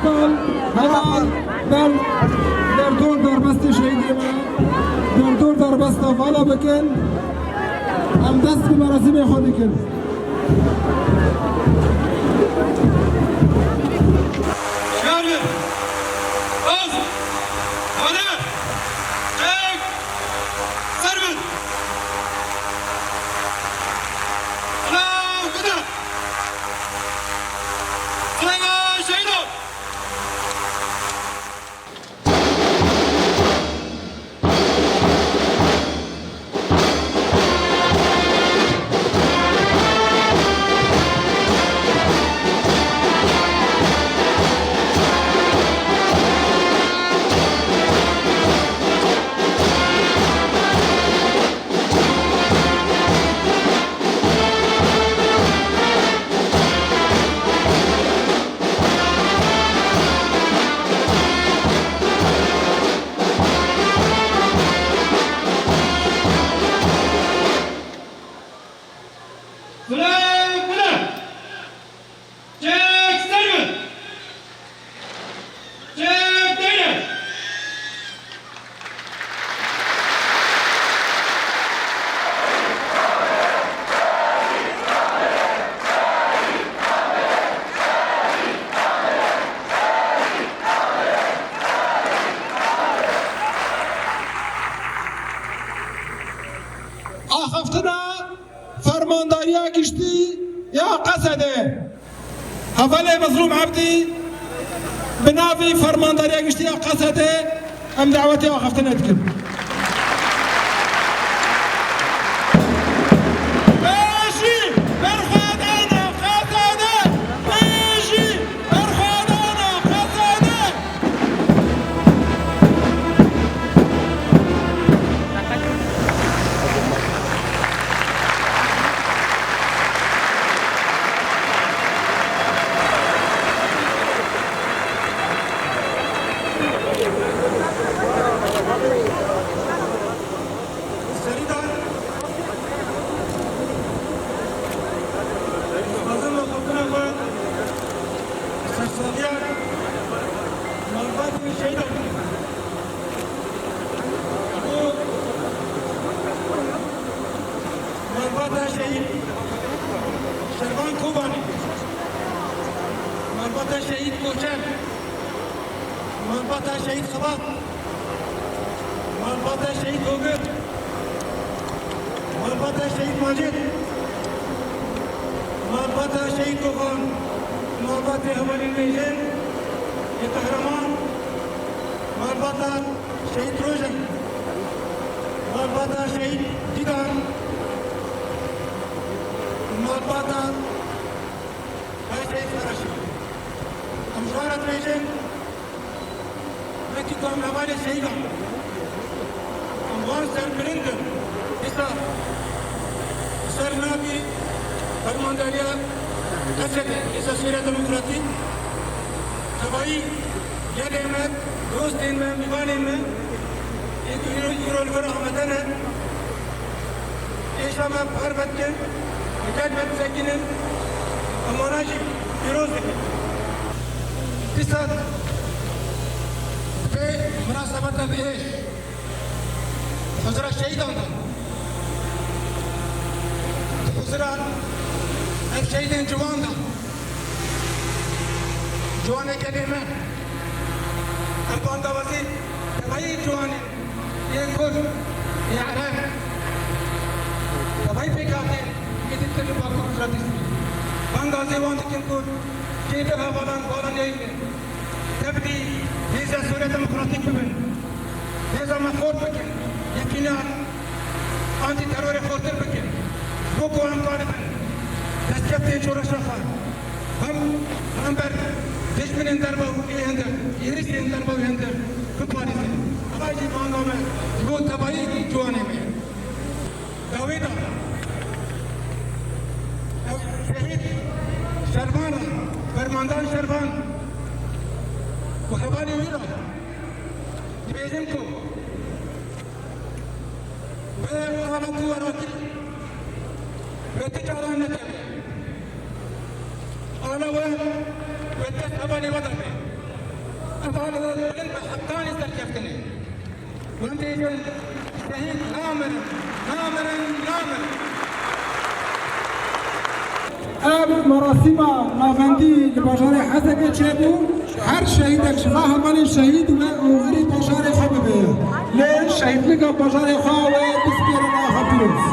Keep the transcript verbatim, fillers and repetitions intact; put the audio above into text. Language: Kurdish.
Heval, heval, ber, berdor derbestê şehîdê me, berdor derbesta vala bikin, em dest bi merasîmê xwe dikin. Şer bin! Baz! Xane! Çek! Ser bin! Silav gide! Silav şehîdan! Silav gide! Çek ser bin! Çek deyne! Axaftina Fermandariya Giştî ya Qesedê. Hevalê Mezlûm Ebdî bi navê Fermandariya Giştî ya Qesedê em dawetê axaftinê dikin. Pêşî berxwedana Qesedê! Pêşî berxwedana Qesedê! Serî de dixwazim axaftina xwe sedsaliya malbatê şehîdan. Û malbata şehîd Şervan Kobanî, malbata şehîd Koçer, malbata şehîd Xebat, malbata şehîd Ogir, malbata şehîd Macid, malbata şehîd Koxan, malbatê hevalên me yên qehreman, malbata şehîd Rojen, malbata şehîd Dîdar, malbata şehîd Saraşî. Em ji wan re dibêjin, wekî ku em hevalê şehîdan, em wan serbilind in. Dîsa ser navê Fermandariya Esedê, dîsa Sûriya Demokratîk, tevayî gelê me, dostên me, mîvanên me, ê ku îro, îro li vir amade ne, êşa me parve dikin, li gel me disekinin, em wana jî pîroz dikin. Dîsa vê minasebeta bi êş, huzura şehîdan de, huzura ev şehîdên ciwan de, ciwanê gelê me, em bangawazî tevayî ciwanê yên Kurd, ê Ereb, tevayî pêkhatên êdî li Bakur Rojhilatê Sûriyê. Bangazê wan dikin ku kê di hevalan bala neynin. Tevdî hêza Sûriya Demokratîk bibin. Hêza me xort bikin. Yekîna antîterorê xortir bikin. Bo ku em karibin destkeftên şoreşa xwe hem hember dijminên derve û ê hindir, êrişên derve û hindir biparêzin. Jî manga me, ji bo tebayî ciwanê me. Dawî da. Ew şehîd Şervan re, Fermandan Şervan û hevalê wî re dibêjim ku wê ala ku we rakir, wê ti caran nekeve. Ala we, we dest hevalê we de be. Hevalê we bilind be, heqanê serkeftinê. Hûn dibêjin, şehîd namirin, namirin, namirin. Ev merasîma navendî li bajarê Hesekê çêbû. Her şehîdek ji va hevalên şehîd we oxirî bajarê xwe bibe. Lê şehîdlika bajarê xwe wê bispêrin axa pîroz.